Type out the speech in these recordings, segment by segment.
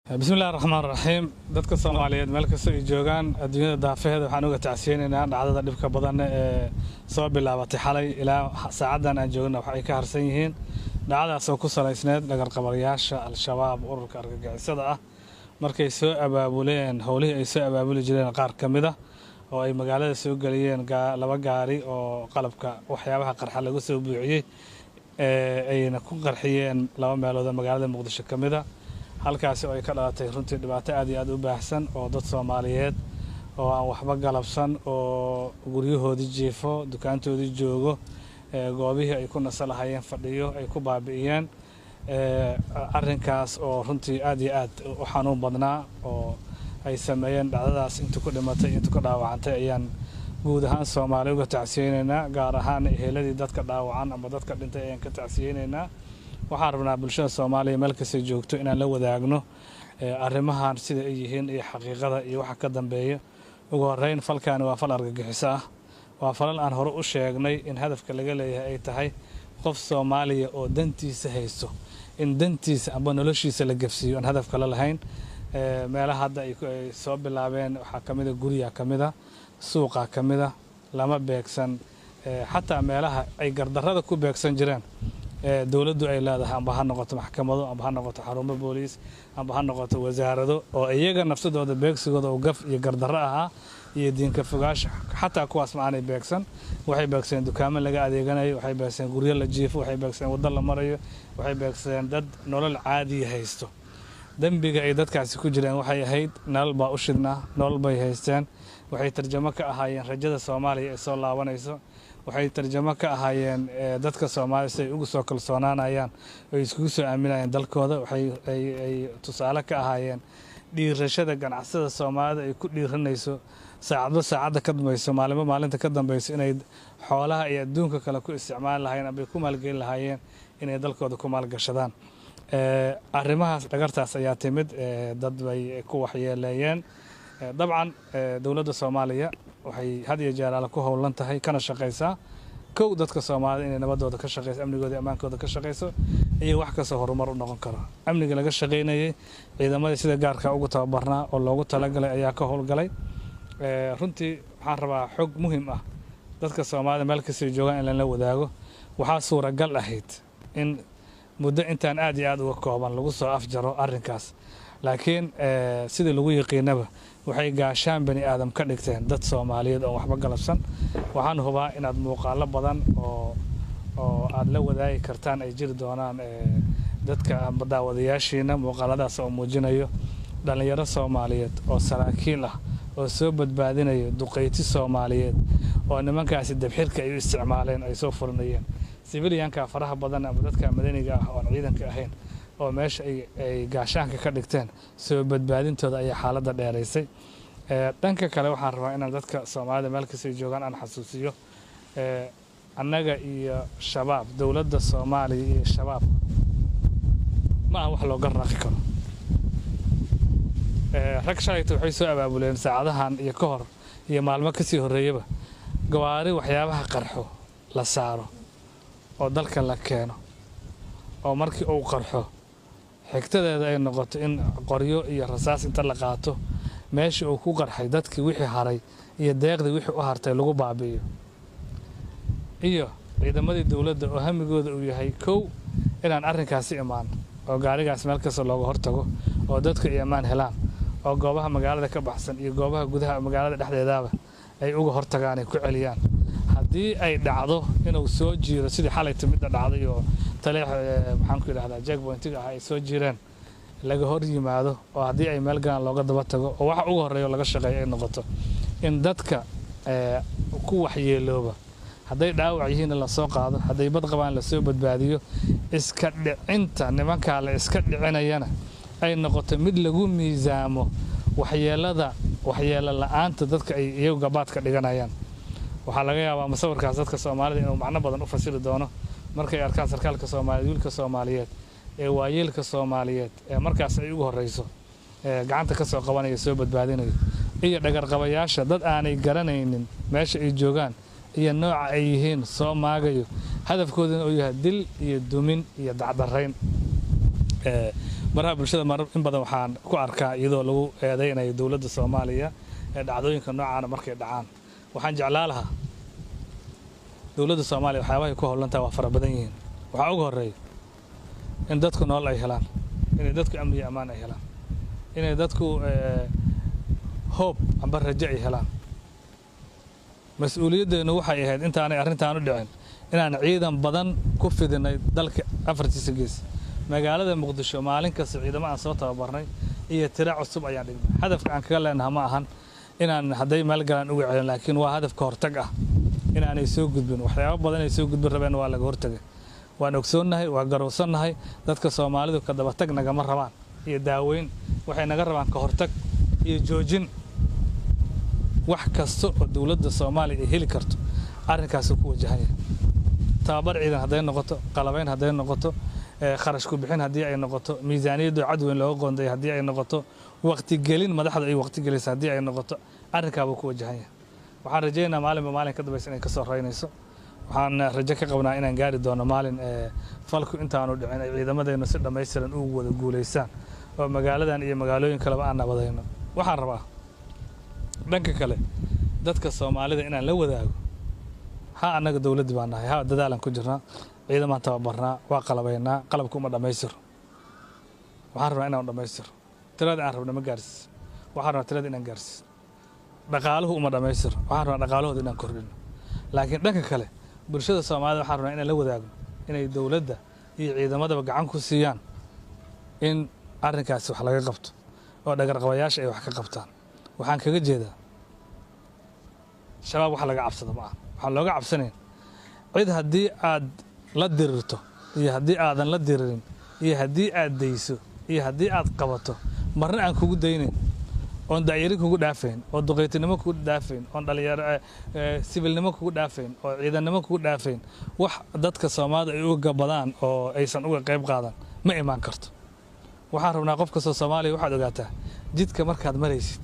Bismillahi raxmaan raxiim. Dadka Soomaaliyeed meel kasta ay joogaan adduunyada daafaheeda, waxaan uga tacsiyeynaynaa dhacdada dhibka badan ee soo bilaabatay xalay ilaa saacaddan aan joogna wax ay ka harsan yihiin. Dhacdadaas oo ku salaysneed dhagarqabayaasha Al-Shabaab, ururka argagixisada ah, markay soo abaabuleen howlihii ay soo abaabuli jireen qaar ka mid ah oo ay magaalada soo geliyeen 2 gaari oo qalabka waxyaabaha qarxa lagu soo buuxiyey, ayna ku qarxiyeen 2 meelood oo magaalada Muqdisho ka mid a, halkaasi oo ay ka dhalatay runtii dhibaato aad iyo aad u baahsan oo dad Soomaaliyeed oo aan waxba galabsan oo guryahoodii jiifo, dukaantoodii joogo, goobihii ay ku nasa lahayeen fadhiyo ay ku baabi'iyeen. Arrinkaas oo runtii aad iyo aad u xanuun badnaa oo ay sameeyeen, dhacdadaas inta ku dhimatay, inta ku dhaawacantay ayaan guud ahaan Soomaali uga tacsiyeynaynaa, gaar ahaan eheladii dadka dhaawacan ama dadka dhintay ayaan ka tacsiyeynaynaa. Waxaan rabnaa bulshada Soomaaliya meel kastay joogto inaan la wadaagno arrimahan sida ay yihiin iyo xaqiiqada iyo waxa ka dambeeya. Ugu horreyn, falkaani waa fal argagixiso ah, waa falal aan hore u sheegnay in hadafka laga leeyahay ay tahay qof Soomaaliya oo dantiisa haysto in dantiisa amba noloshiisa la gafsiiyo, aan hadaf kale lahayn. Meelaha hadda ay soo bilaabeen waxaa ka mid a guryaa ka mid a, suuqa ka mid a, lama beegsan xataa meelaha ay gardarrada ku beegsan jireen dowladdu ay leedahay, amba ha noqoto maxkamado, amba ha noqoto xarumo booliis, amba ha noqoto wasaarado, oo iyaga nafsadooda beegsigooda oo gaf iyo gardarro ahaa iyo diinka fogaasha, xataa kuwaas ma aanay beegsan. Waxay beegsadeen dukaamo laga adeeganayo, waxay beegsadeen guryo la jiifo, waxay beegsadeen waddo la marayo, waxay beegsadeen dad nolol caadiya haysto. Dembiga ay dadkaasi ku jireen waxay ahayd nolol baa u shidnaa, nolol bay haysteen. Waxay tarjamo ka ahaayeen rajada Soomaaliya ee soo laabanayso, waxay tarjamo ka ahaayeen dadka Soomaalida si ay ugu soo kalsoonaanayaan oo iskugu soo aaminayaan dalkooda, waxay ay tusaale ka ahaayeen dhiirashada ganacsada Soomaalida ay ku dhiiranayso saacadba saacadda ka dambayso, maalinba maalinta ka dambayso, inay xoolaha iyo adduunka kale ku isticmaali lahaayeen ama ay ku maalgelin lahaayeen inay dalkooda ku maalgashadaan. Arrimahaas dhagartaas ayaa timid, dad bay ku waxyeeleeyeen. Dabcan dowladda Soomaaliya waxay had iyo jeer alle ku howlan tahay kana shaqaysaa kow dadka Soomaalida inay nabadooda ka shaqeyso, amnigooda iyo ammaankooda ka shaqeyso, iyo wax kastoo horumar u noqon karo. Amniga laga shaqaynayay, ciidamadii sida gaarka ugu tababarnaa oo loogu talagalay ayaa ka howlgalay. Runtii waxaan rabaa xog muhiim ah dadka Soomaalida meel kastay joogaan in lala wadaago. Waxaa suuragal ahayd in muddo intaan aad iyo aad uga kooban lagu soo afjaro arrinkaas, laakiin sidii lagu yiqiinaba waxay gaashaan bani aadam ka dhigteen dad Soomaaliyeed oo waxba galabsan. Waxaan hubaa inaad muuqaalo badan oo aad la wadaagi kartaan ay jiri doonaan dadka amba daawadayaashiina, muuqaaladaas oo muujinayo dhallinyaro Soomaaliyeed oo saraakiil ah oo soo badbaadinayo duqeyti Soomaaliyeed oo nimankaasi dabxirka ay u isticmaaleen ay soo furinayeen civilianka faraha badan ama dadka madaniga ah oon ciidanka ahayn oo meesha ay gaashaanka ka dhigteen. Soo badbaadintooda ayaa xaaladda dheeraysay. Dhanka kale, waxaan rabaa inaan dadka Soomaalida meel kastay joogaan aan xasuusiyo, annaga iyo Shabaab, dowladda Soomaaliya iyo Shabaab ma aha wax looga raaqi karo. Rag shalayta waxay soo abaabuleen saacadahan iyo ka hor iyo maalmo kasii horreeyaba gawaari waxyaabaha qarxo la saaro oo dalka la keeno, oo markii uu qarxo xigtadeeda ay noqoto in qoryo iyo rasaas inta la qaato meeshii uu ku qarxay dadkii wixii haray iyo deeqdii wixii u hartay lagu baabi'iyo, iyo ciidamadii dowladda oo hamigooda uu yahay kow inaan arrinkaasi imaan oo gaarigaas meel kasta looga hortago oo dadku ay ammaan helaan oo goobaha magaalada ka baxsan iyo goobaha gudaha magaalada dhexdeedaaba ay uga hortagaan, ay ku celiyaan. Haddii ay dhacdo inuu soo jiiro sidii xalay timidda dhacday oo taleex, maxaan ku yidhahdaa, checkpointiga ah ay soo jiireen, laga hor yimaado oo haddii ay meel galaan looga daba tago, oo waxa ugu horreeya oo laga shaqeeyo ay noqoto in dadka ku waxyeelooba hadday dhaawac yihiinna lasoo qaado, hadday bad qabaan lasoo badbaadiyo, iska dhicinta nimankaa la iska dhicinayana ay noqoto mid lagu miisaamo waxyeelada waxyeelo la'aanta dadka ay iyagu gabaadka dhiganayaan. Waxaa laga yaabaa masawirkaas dadka Soomaalida inuu macno badan u fasiri doono markay arkaan sarkaalka Soomaaliyeed, wiilka Soomaaliyeed ee waayeelka Soomaaliyeed ee markaas ay ugu horreyso gacanta ka soo qabanaya, soo badbaadinayo, iyo dhagarqabayaasha dad aanay garanaynin meesha ay joogaan iyo nooca ay yihiin soo maagayo, hadafkooduna uu yahay dil iyo dumin iyo dacdarayn. Baraha bulshada mar in badan waxaan ku arkaa iyadoo lagu eedeynayo dowladda Soomaaliya ee dhacdooyinka noocaana markay dhacaan. Waxaan jeclaa lahaa dowladda Soomaaliya waxyaabahay ku howlantahay waa fara badan yihiin. Waxaa ugu horreeya in dadku nolol ay helaan, inay dadku amni iyo ammaan ay helaan, inay dadku hoob amba rajo ay helaan. Mas-uuliyaddeenu waxay ahayd intaanay arrintaan u dhicin inaan ciidan badan ku fidinay dalka afartiisa gees. Magaalada Muqdisho maalin kasta ciidamo aan soo tababarnay iyo tiro cusub ayaan dhignay. Hadafka aan kaga leenaha ma ahan inaan hadday meel galaan uga celin, laakiin waa hadafka hortag ah inaanay soo gudbin. Waxyaabo badan ay soo gudbin rabeen waa laga hortagay. Waan ogsoonnahay, waa garowsannahay, dadka Soomaalidu ka dabatag nagama rabaan iyo daaweyn, waxay naga rabaan ka hortag iyo joojin. Wax kasta oo dowladda Soomaaliya ay heli karto arrinkaasuu ku wajahan yahay. Tababar ciidan hadday noqoto, qalabayn hadday noqoto, kharash ku bixin haddii ay noqoto, miisaaniyaddu cad weyn looga qoonday haddii ay noqoto, waqtigelin madaxda ay waqtigelisa haddii ay noqoto, arrinkaabuu ku wajahan yahay. Waxaan rajaynayaa maalinba maalin ka dambaysa inay kasoo raynayso. Waxaan rajo ka qabnaa inaan gaari doono maalin falku intaanu dhicin ay ciidamadeennu si dhammaystiran ugu wada guulaystaan oo magaaladan iyo magaalooyin kaleba aan nabadayno. Waxaan rabaa dhanka kale dadka Soomaalida inaan la wadaago, ha annaga dowladdi baan nahay, ha dadaalan ku jirnaa, ciidamaan tababarnaa, waa qalabaynaa, qalabku uma dhammaystiro. Waxaan rabnaa inaan dhammaystiro tirada aan rabna ma gaarsiis, waxaan rabnaa tirada inaan gaarsiis. Dhaqaaluhu uma dhammaystiro, waxaan rabnaa dhaqaalahooda inaan kordhino. Laakiin dhanka kale bulshada Soomaalida waxaan rabnaa inaan la wadaagno inay dowladda iyo ciidamadaba gacan ku siiyaan in arrinkaasi wax laga qabto oo dhagarqabayaasha ay wax ka qabtaan. Waxaan kaga jeedaa shabaab wax laga cabsado ma aha. Waxaan looga cabsanayn cid haddii aad la dirirto iyo haddii aadan la diririn iyo haddii aad dayso iyo haddii aad qabato, marna aan kugu daynayn, oon dacyari kugu dhaafayn, oo duqeytinimo kugu dhaafayn, oon dhalinyaro sibilnimo kugu dhaafayn, oo ciidannimo kugu dhaafayn. Wax dadka Soomaalida ay uga gabadaan oo aysan uga qayb qaadan ma imaan karto. Waxaan rabnaa qof kastoo Soomaaliya waxaad ogaataa jidka markaad maraysid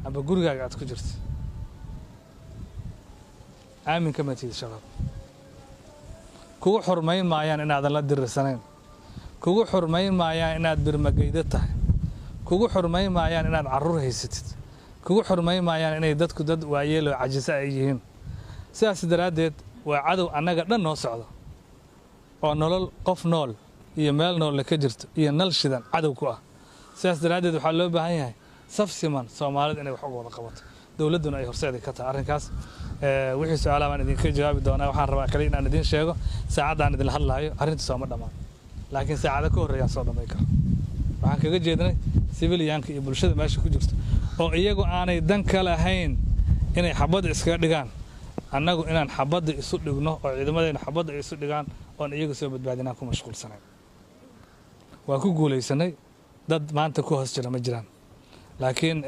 amba gurigaaga aad ku jirto aamin kama tihid shabaab. Kugu xurmayn maayaan inaadan la dirirsanayn, kugu xurmayn maayaan inaad birmageydo tahay, kugu xurmayn maayaan inaad carruur haysatid, kugu xurmayn maayaan inay dadku dad waayeeloo cajisa ay yihiin. Sidaas daraaddeed waa cadow annaga dhan noo socdo oo nolol qof nool iyo meel noolle ka jirto iyo nal shidan cadow ku ah. Sidaas daraaddeed waxaa loo baahan yahay saf siman Soomaalida inay wax uga wada qabato, dowladduna ay horseedi ka tahay arrinkaas. Wixii su-aalaha baan idinka jawaabi doonaa. Waxaan rabaa kaliya inaan idiin sheego saacaddaan idinla hadlaayo arrinta sooma dhammaan, laakiin saacado ka horreeyaan soo dhamay kara. Waxaan kaga jeednay sibiliyaanka iyo bulshada meesha ku jirto oo iyagu aanay dan ka lahayn inay xabadda iskaga dhigaan, annagu inaan xabadda isu dhigno oo ciidamadeenna xabadda ay isu dhigaan oon iyaga soo badbaadinaan ku mashquulsanayn. Waan ku guulaysanay, dad maanta ku hoos jira ma jiraan, laakiin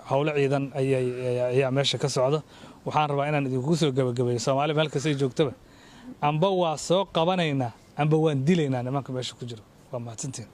howlo ciidan ayaa meesha ka socda. Waxaan rabaa inaan idinku soo gabagabeeyo Soomaali meel kastay joogtaba, amba waa soo qabanaynaa amba waan dilaynaa nimanka meesha ku jira. Waa mahadsantiin.